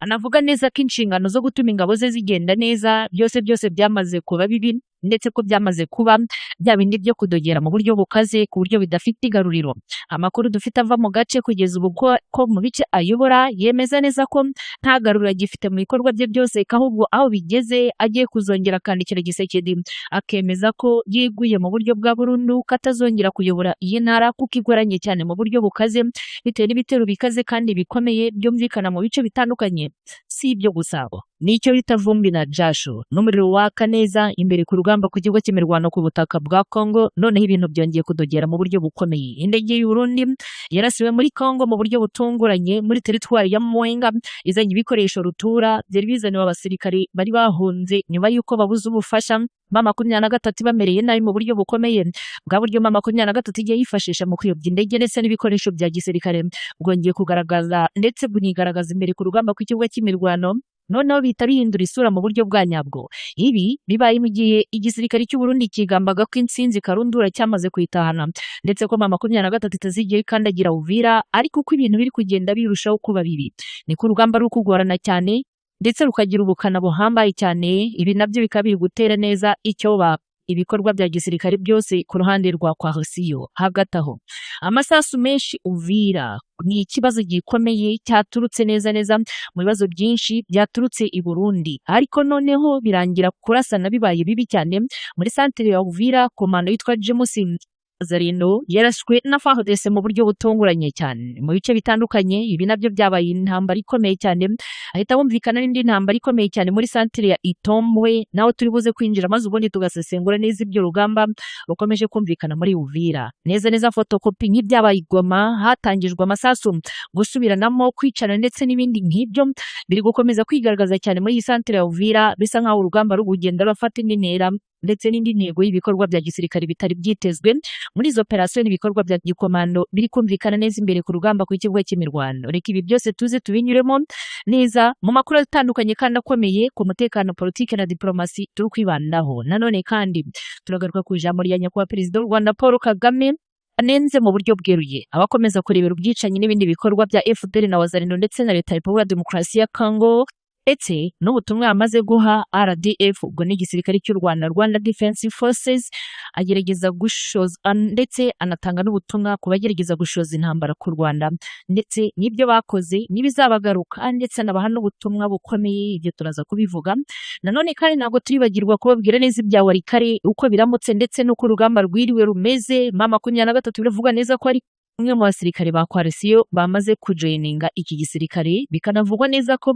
anavuga neza ko inshingano zo gutuma ingabo ze zigenda neza byose byose byamaze kuba bibi, ndetse ko byamaze kuba bya bindi byo kudogera mu buryo bukaze ku buryo bidafite igaruriro. Amakuru dufite ava mu gace kugeza ubu ko mu bice ayobora yemeza neza ko nta garuriro agifite mu bikorwa bye byose, ahubwo aho bigeze agiye kuzongera akandikira Gisekedi akemeza ko yeguye mu buryo bwa burundu, ko atazongera kuyobora iyi ntara kuko igoranye cyane mu buryo bukaze bitewe n'ibitero bikaze kandi bikomeye byumvikana mu bice bitandukanye. Si ibyo gusa, nicyo bita vumbi na jasho n'umuriro waka neza imbere ku rugamba ku kigo cy'imirwano ku butaka bwa Kongo. Noneho ibintu byongeye kudogera mu buryo bukomeye. Indege y'u Burundi yarasiwe muri Kongo mu buryo butunguranye muri teritwari ya Mwenga, izanye ibikoresho rutura byari bizaniwe abasirikare bari bahunze nyuma y'uko babuze ubufasha. M23 bamereye nabi mu buryo bukomeye. Bwa buryo M23 igiye yifashisha mu kuyobya indege ndetse n'ibikoresho bya gisirikare bwongeye kugaragaza ndetse bunigaragaza imbere ku rugamba ku kibuga cy'imirwano, noneho bihita bihindura isura mu buryo bwa nyabwo. Ibi bibaye mu gihe igisirikare cy'u Burundi kigambaga ko intsinzi karundura cyamaze kuyitahana, ndetse ko M23 itazigera ikandagira Uvira, ariko uko ibintu biri kugenda birushaho kuba bibi niko urugamba ruri kugorana cyane ndetse rukagira ubukana buhambaye cyane. Ibi nabyo bikaba biri gutera neza icyoba ibikorwa bya gisirikare byose ku ruhande rwa Coalition. Hagati aho, amasasu menshi Uvira ni ikibazo gikomeye cyaturutse neza neza mu bibazo byinshi byaturutse i Burundi, ariko noneho birangira kurasana bibaye bibi cyane muri santere ya Uvira. Komando yitwa James Zarino yarashwe na FARDC mu buryo butunguranye cyane mu bice bitandukanye. Ibi nabyo byabaye intambara ikomeye cyane, ahita bumvikana n'indi ntambara ikomeye cyane muri santere ya Itombwe, naho turi buze kwinjira maze ubundi tugasesengura neza ibyo rugamba rukomeje kumvikana muri Uvira. Neza neza fotokopi nk'ibyabaye i Goma, hatangijwe amasasu, gusubiranamo, kwicana ndetse n'ibindi nk'ibyo biri gukomeza kwigaragaza cyane muri iyi santere ya Uvira, bisa nk'aho urugamba ruri kugenda rufata indi ntera ndetse n'indi ntego y'ibikorwa bya gisirikare bitari byitezwe muri izo operasiyo n'ibikorwa bya gikomando biri kumvikana neza imbere ku rugamba ku kibuga cy'imirwano. Reka ibi byose tuze tubinyuremo neza mu makuru atandukanye kandi akomeye ku mutekano, politiki na diplomasi turi kwibandaho. Nanone kandi turagaruka ku ijambo rya nyakubahwa Perezida w'u Rwanda Paul Kagame anenze mu buryo bweruye abakomeza kurebera ubwicanyi n'ibindi bikorwa bya FPR na Wazalendo ndetse na Leta ya Repubulika Demokarasi ya Congo. Ndetse n'ubutumwa yamaze guha RDF, ubwo ni igisirikare cy'u Rwanda, Rwanda Defense Forces, agerageza gushoza ndetse anatanga n'ubutumwa ku bagerageza gushoza intambara ku Rwanda ndetse n'ibyo bakoze n'ibizabagaruka, ndetse anabaha n'ubutumwa bukomeye. Ibyo turaza kubivuga. Nanone kandi ntabwo turibagirwa kubabwira neza ibya Walikale, uko biramutse ndetse n'uko urugamba rwiriwe rumeze. M23 biravuga neza ko ari umwe mu basirikare ba coalition bamaze kujoininga iki gisirikare, bikanavugwa neza ko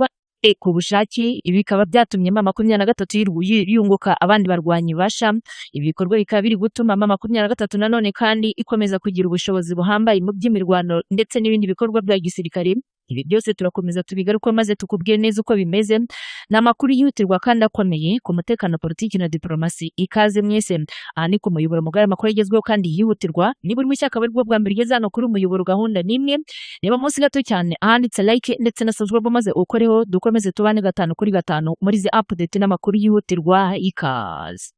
ku bushake. Ibi bikaba byatumye M23 yunguka abandi barwanyi basha. Ibi bikorwa bikaba biri gutuma M23 nanone kandi ikomeza kugira ubushobozi buhambaye mu by'imirwano ndetse n'ibindi bikorwa bya gisirikare. Ibi byose turakomeza tubigaruke maze tukubwire neza uko bimeze. Ni amakuru yihutirwa kandi akomeye ku mutekano, politiki na diplomasi. Ikaze mwese, aha ni ku muyoboro mugari, amakuru agezweho kandi yihutirwa. Niba uri mushya, akaba aribwo bwa mbere ugeze hano kuri umuyoboro, gahunda n'imwe: reba munsi gato cyane ahanditse like ndetse na subscribe, maze ukoreho, dukomeze tubane gatanu kuri gatanu muri izi update n'amakuru yihutirwa. Ikaze.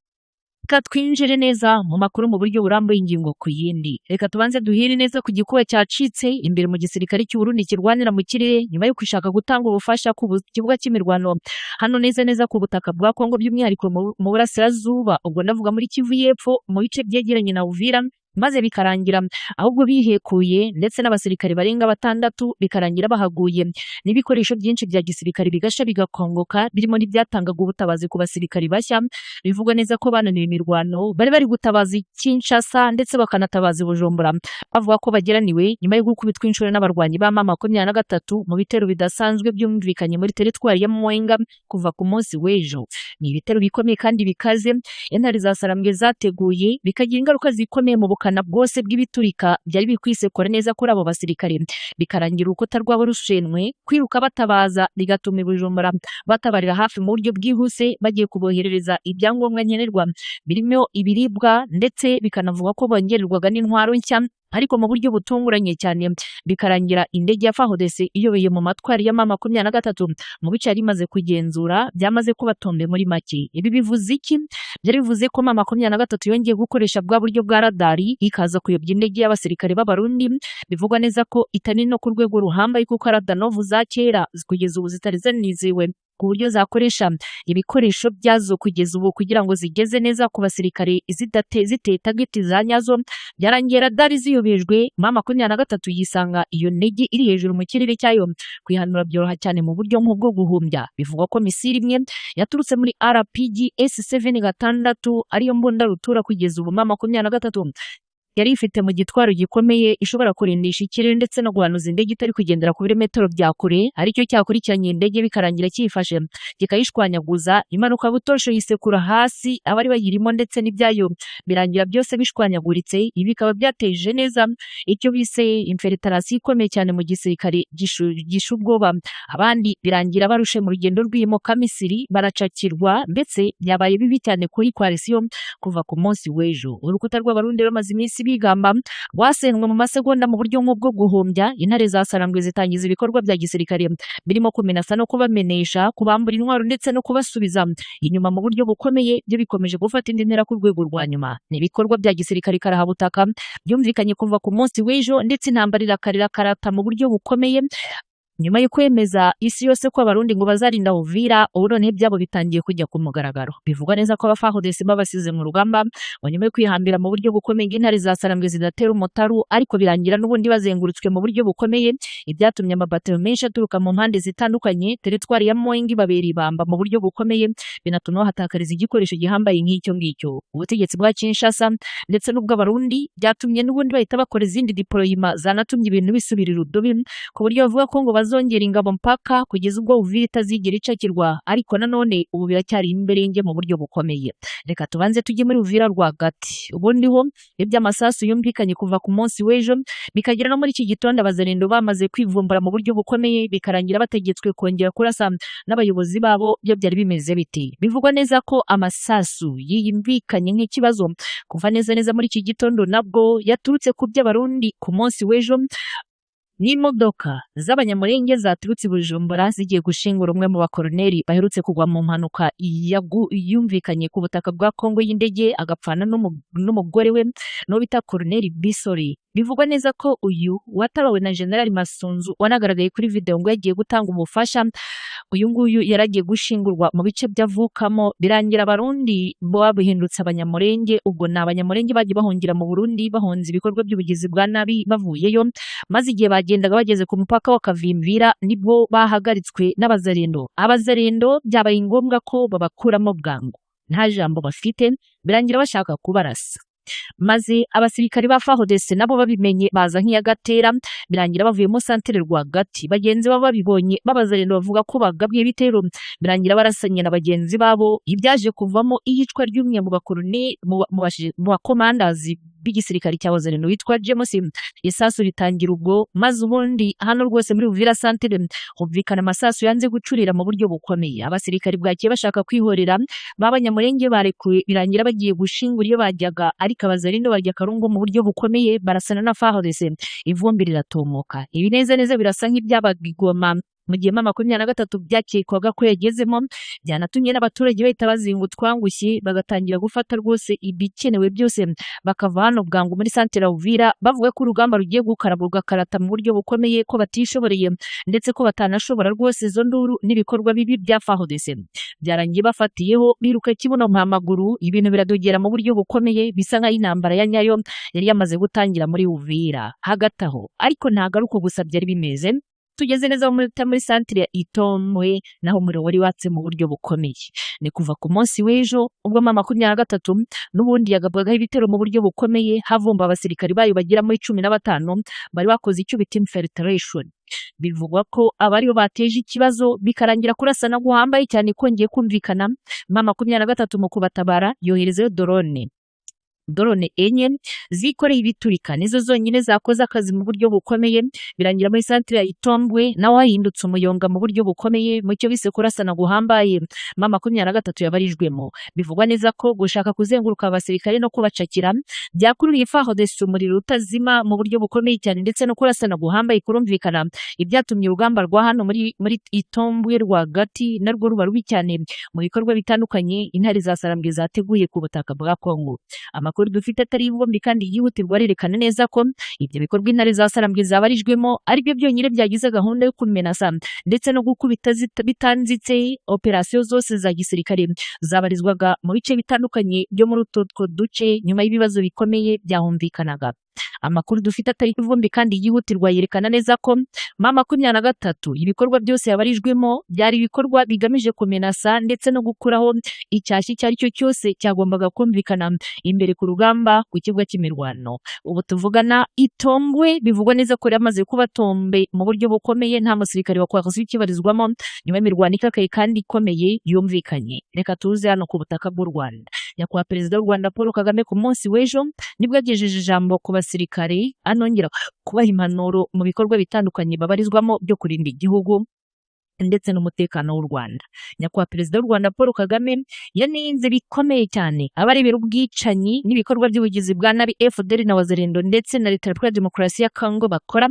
Reka twinjire neza mu makuru mu buryo burambuye, ingingo ku yindi. Reka tubanze duhire neza ku gikuba cyacitse imbere mu gisirikare cy'u Burundi kirwanira mu kirere, nyuma yo gushaka gutanga ubufasha ku kibuga cy'imirwano hano neza neza ku butaka bwa Kongo, by'umwihariko mu burasirazuba, ubwo ndavuga muri Kivu y'Epfo, mu bice byegeranye na Uvira, maze bikarangira ahubwo bihekuye, ndetse n'abasirikare barenga batandatu bikarangira bahaguye, n'ibikoresho byinshi bya gisirikare bigasha bigakongoka, birimo n'ibyatangaga ubutabazi ku basirikare bashya. Bivugwa neza ko bananiwe imirwano, bari bari gutabaza i Kinshasa ndetse bakanatabaza i Bujumbura, bavuga ko bageraniwe nyuma yo gukubitwa inshuro n'abarwanyi ba M23 mu bitero bidasanzwe byumvikanye muri teritwari ya Mwenga kuva ku munsi w'ejo. Ni ibitero bikomeye kandi bikaze intare za Sarambwe zateguye, bikagira ingaruka zikomeye mu bukana bwose bw'ibiturika byari biri kwisekura neza kuri abo basirikare, bikarangira urukuta rwabo rushenwe. Kwiruka batabaza bigatuma i Bujumbura batabarira hafi mu buryo bwihuse, bagiye kuboherereza ibyangombwa nkenerwa birimo ibiribwa, ndetse bikanavuga ko bongererwaga n'intwaro nshya. Ariko mu buryo butunguranye cyane bikarangira indege ya FARDC iyobeye mu matwari ya M23 mu bice yari imaze kugenzura, byamaze kubatombe muri make. Ibi bivuze iki? Byari bivuze ko M23 yongeye gukoresha bwa buryo bwa radari, ikaza kuyobya indege y'abasirikare b'Abarundi. Bivugwa neza ko itari no ku rwego ruhambaye, kuko Radanovu za kera kugeza ubu zitari zanizewe ku buryo zakoresha ibikoresho byazo kugeza ubu kugira ngo zigeze neza ku basirikare ziteye target za nyazo. Byarangiye radari ziyobejwe, M23 yisanga iyo ndege iri hejuru mu kirere cyayo, kwihanura byoroha cyane mu buryo nk'ubwo guhumbya. Bivugwa ko misile imwe yaturutse muri RPG S7 gatandatu, ariyo mbunda rutura kugeza ubu M23 yari ifite mu gitwaro gikomeye, ishobora kurindisha ikirere ndetse no guhanuza indege itari kugendera ku birometero bya kure, aricyo cyakurikiranye indege bikarangira kiyifashe kikayishwanyaguza. Impanuka butosho, yisekura hasi, abari bayirimo ndetse n'ibyayo birangira byose bishwanyaguritse. Ibi bikaba byateje neza icyo bise infiltration ikomeye cyane mu gisirikare gisha ubwoba. Abandi birangira barushe mu rugendo rw'iyimoka Misiri, baracakirwa, ndetse byabaye bibi cyane kuri coalition kuva ku munsi w'ejo. Urukuta rw'Abarundi bamaze iminsi bigamba rwasenywe mu masegonda mu buryo nk'ubwo guhumbya. Intare za Sarambwe zitangiza ibikorwa bya gisirikare birimo kumenasa no kubamenesha, kubambura intwaro ndetse no kubasubiza inyuma mu buryo bukomeye. Byo bikomeje gufata indi ntera ku rwego rwa nyuma. Ni ibikorwa bya gisirikare karahabutaka byumvikanye kuva ku munsi w'ejo, ndetse intambara irakarira karata mu buryo bukomeye. Nyuma yo kwemeza isi yose ko Abarundi ngo bazarinda Uvira, ubu noneho ibyabo bitangiye kujya ku mugaragaro. Bivugwa neza ko aba FARDC babasize mu rugamba ngo nyuma yo kwihambira mu buryo bukomeye ngo intare za Sarambwe zidatera umutaru, ariko birangira n'ubundi bazengurutswe mu buryo bukomeye, ibyatumye amabatero menshi aturuka mu mpande zitandukanye, teritwari ya Mwenga ibabera ibamba mu buryo bukomeye, binatuma bahatakariza igikoresho gihambaye nk'icyo ngicyo. Ubutegetsi bwa Kinshasa ndetse n'ubw'Abarundi byatumye n'ubundi bahita bakora izindi deployment zanatumye ibintu bisubira irudubi, ku buryo bavuga ko ngo bazongera ingabo mpaka kugeza ubwo Uvira itazigera icakirwa. Ariko nanone ubu biracyari imberenge mu buryo bukomeye. Reka tubanze tujye muri Uvira rwagati. Ubundi ho iby'amasasu yumvikanye kuva ku munsi w'ejo bikagera no muri iki gitondo, abazarendo bamaze kwivumbura mu buryo bukomeye, bikarangira bategetswe kongera kurasa n'abayobozi babo. Byo byari bimeze biti? Bivugwa neza ko amasasu yiyumvikanye nk'ikibazo kuva neza neza muri iki gitondo, nabwo yaturutse ku by'Abarundi ku munsi w'ejo. N'imodoka z'Abanyamulenge zaturutse i Bujumbura zigiye gushingura umwe mu bakoroneri baherutse kugwa mu mpanuka yumvikanye ku butaka bwa Kongo y'indege, agapfana n'umugore we, n'uwo bita Koroneri Bisori. Bivugwa neza ko uyu watabawe na General Masunzu wanagaragaye kuri video ngo yagiye gutanga ubufasha. Uyu nguyu yaragiye gushingurwa mu bice by'avukamo, birangira Abarundi babihindutse Abanyamulenge. Ubwo ni Abanyamulenge bagiye bahungira mu Burundi bahunze ibikorwa by'ubugizi bwa nabi bavuyeyo, maze igihe bagendaga bageze ku mupaka wa Kavimvira nibwo bahagaritswe n'Abazarendo. Abazarendo byabaye ngombwa ko babakuramo bwangu, nta jambo bafite, birangira bashaka kubarasa, maze abasirikari ba FARDC nabo babimenye baza nk'iyagatera, birangira bavuyemo santere rwagati. Bagenzi babo babibonye b'Abazarendo bavuga ko bagabye ibitero, birangira barasanye na bagenzi babo, ibyaje kuvamo iyicwa ry'umwe mu bakoroni mu bakomandazi b'igisirikare cya Wazarendo witwa James. Isasu ritangira ubwo, maze ubundi hano rwose muri Uvira santere humvikana amasasu yanze gucurira mu buryo bukomeye. Abasirikari bwakiye bashaka kwihorera b'Abanyamulenge barekuwe, birangira bagiye gushingura iyo bajyaga, ariko Abazarendo barya akarungu mu buryo bukomeye, barasana na FARDC, ivumbi riratumuka. Ibi neza neza birasa nk'ibyabaga i Goma mu gihe M23 byakekwaga ko yagezemo, byanatumye n'abaturage bahita bazinga utwangushye bagatangira gufata rwose ibikenewe byose, bakava hano bwangu muri santere ya Uvira, bavuga ko urugamba rugiye gukaraba rugakarata mu buryo bukomeye, ko batishoboreye ndetse ko batanashobora rwose izo nduru n'ibikorwa bibi bya FARDC. Byarangiye bafatiyeho biruka kibuno mpamaguru, ibintu biradogera mu buryo bukomeye, bisa nk'aho intambara ya nyayo yari yamaze gutangira muri Uvira. Hagati aho ariko ntabwo ari uko gusa byari bimeze. Tugeze neza muri santere ya Itombwe, naho umuriro wari watse mu buryo bukomeye. Ni kuva ku munsi w'ejo ubwo M23 n'ubundi yagabwagaho ibitero mu buryo bukomeye, havumba abasirikari bayo bagera muri 15 bari bakoze icyo bita infiltration. Bivugwa ko abaribo bateje ikibazo, bikarangira kurasana guhambaye cyane kongeye kumvikana. M23 mu kubatabara yoherezayo drone 4 zikoreye ibiturika, nizo zonyine zakoze akazi mu buryo bukomeye, birangira muri santere ya Itombwe naho hahindutse umuyonga mu buryo bukomeye mu cyo bise kurasana guhambaye M23 yabarijwemo. Bivugwa neza ko gushaka kuzenguruka abasirikare no kubacakira byakururiye FARDC umuriro utazima mu buryo bukomeye cyane, ndetse no kurasana guhambaye kurumvikana, ibyatumye urugamba rwa hano muri Itombwe rwagati narwo ruba rubi cyane mu bikorwa bitandukanye intare za Sarambwe zateguye ku butaka bwa Kongo. Amakuru dufite atari ivumbi kandi yihutirwa arerekana neza ko ibyo bikorwa intare za Sarambwe zabarijwemo aribyo byonyine byagize gahunda yo kumenasa ndetse no gukubita bitanzitse operasiyo zose za gisirikare zabarizwaga mu bice bitandukanye byo muri utwo duce nyuma y'ibibazo bikomeye byahumvikanaga. Amakuru dufite atari ivumbi kandi yihutirwa yerekana neza ko M23 ibikorwa byose yabarijwemo byari ibikorwa bigamije kumenasa ndetse no gukuraho icyashyi icyo ari cyo cyose cyagombaga kumvikana imbere ku rugamba ku kibuga cy'imirwano. Ubu tuvugana Itombwe bivugwa neza ko yamaze kuba tombe mu buryo bukomeye, nta musirikare wa kwakasi ukibarizwamo nyuma y'imirwano ikakaye kandi ikomeye yumvikanye. Reka tuze hano ku butaka bw'u Rwanda. Nyakubahwa Perezida w'u Rwanda Paul Kagame ku munsi w'ejo nibwo yagejeje ijambo ku basirikare, anongera kubaha impanuro mu bikorwa bitandukanye babarizwamo byo kurinda igihugu ndetse n'umutekano w'u Rwanda. Nyakubahwa Perezida w'u Rwanda Paul Kagame yaninze bikomeye cyane abarebera ubwicanyi n'ibikorwa by'ubugizi bwa nabi FDL na Wazalendo ndetse na Leta ya Demokarasi ya Kongo bakora,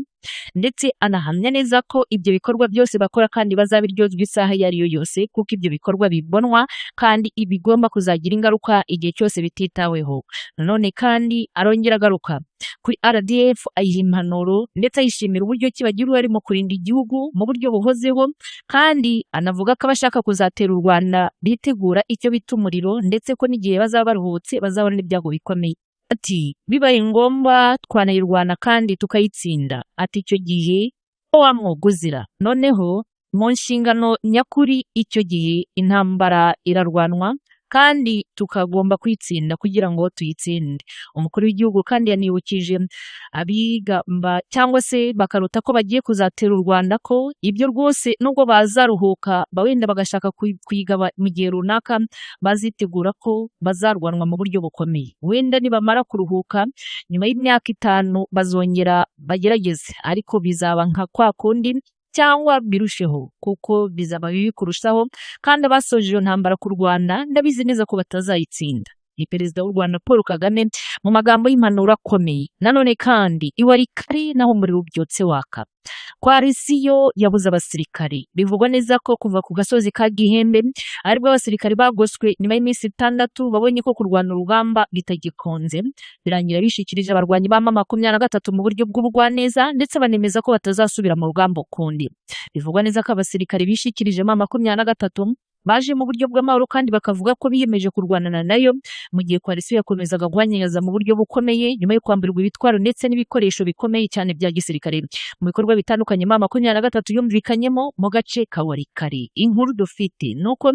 ndetse anahamya neza ko ibyo bikorwa byose bakora kandi bazabiryozwa isaha iyo ari yo yose, kuko ibyo bikorwa bibonwa kandi ibigomba kuzagira ingaruka igihe cyose bititaweho. Nanone kandi arongera agaruka kuri RDF ayiha impanuro ndetse ayishimira uburyo ki bagira uruhare mu kurinda igihugu mu buryo buhozeho, kandi anavuga ko abashaka kuzatera u Rwanda bitegura icyo bita umuriro, ndetse ko n'igihe bazaba baruhutse bazabona ibyago bikomeye. Ati bibaye ngombwa twanayirwana kandi tukayitsinda. Ati icyo gihe wa mwoguzira noneho mu nshingano nyakuri, icyo gihe intambara irarwanwa kandi tukagomba kwitsinda kugira ngo tuyitsinde. Umukuru w'igihugu kandi yanibukije abigamba cyangwa se bakaruta ko bagiye kuzatera u Rwanda ko ibyo rwose nubwo bazaruhuka wenda bagashaka kuyigaba mu gihe runaka, bazitegura ko bazarwanwa mu buryo bukomeye. Wenda nibamara kuruhuka nyuma y'imyaka 5 bazongera bagerageze, ariko bizaba nka kwa kundi cyangwa birusheho, kuko bizaba bibi kurushaho, kandi abasoje iyo ntambara ku Rwanda ndabizi neza ko batazayitsinda. Ni Perezida w'u Rwanda Paul Kagame mu magambo y'impanuro akomeye. Nanone kandi i Walikale naho umuriro ubyutse waka. Coalition yabuze abasirikare. Bivugwa neza ko kuva ku gasozi ka Gihembe aribwo abasirikare bagoswe nyuma y'iminsi 6 babonye ko kurwana urugamba bitagikunze, birangira bishikirije abarwanyi ba M23 mu buryo bw'ubugwaneza, ndetse banemeza ko batazasubira mu rugamba ukundi. Bivugwa neza ko abasirikare bishikirije M23 baje mu buryo bw'amahoro kandi bakavuga ko biyemeje kurwanana nayo, mu gihe coalition yakomezaga guhanyanyaza mu buryo bukomeye nyuma yo kwamburwa ibitwaro ndetse n'ibikoresho bikomeye cyane bya gisirikare mu bikorwa bitandukanye M23 yumvikanyemo mu gace ka Walikale. Inkuru dufite nuko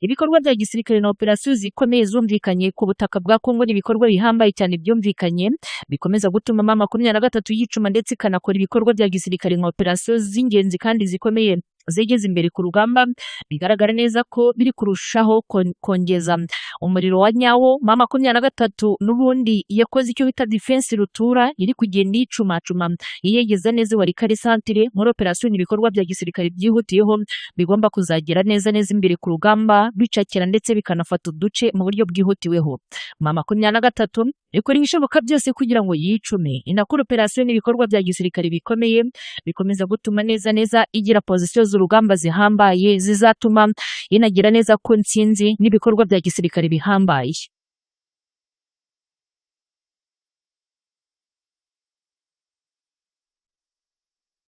ibikorwa bya gisirikare na operasiyo zikomeye zumvikanye ku butaka bwa Kongo n'ibikorwa bihambaye cyane byumvikanye bikomeza gutuma M23 yicuma ndetse ikanakora ibikorwa bya gisirikare nka operasiyo z'ingenzi kandi zikomeye zegeze imbere ku rugamba. Bigaragara neza ko biri kurushaho kongeza umuriro wa nyawo. M23 n'ubundi yakoze icyo bita defense rutura, iri kugenda yicumacuma yiyegeza neza Walikale centre muri operasiyo n'ibikorwa bya gisirikare byihutiyeho bigomba kuzagera neza neza imbere ku rugamba, bicakira ndetse bikanafata uduce mu buryo bwihutiweho. M23 ikora ibishoboka byose kugira ngo yicume, inakora operasiyo n'ibikorwa bya gisirikare bikomeye bikomeza gutuma neza neza igira pozisiyo z'urugamba zihambaye zizatuma inagira neza ku ntsinzi n'ibikorwa bya gisirikare bihambaye.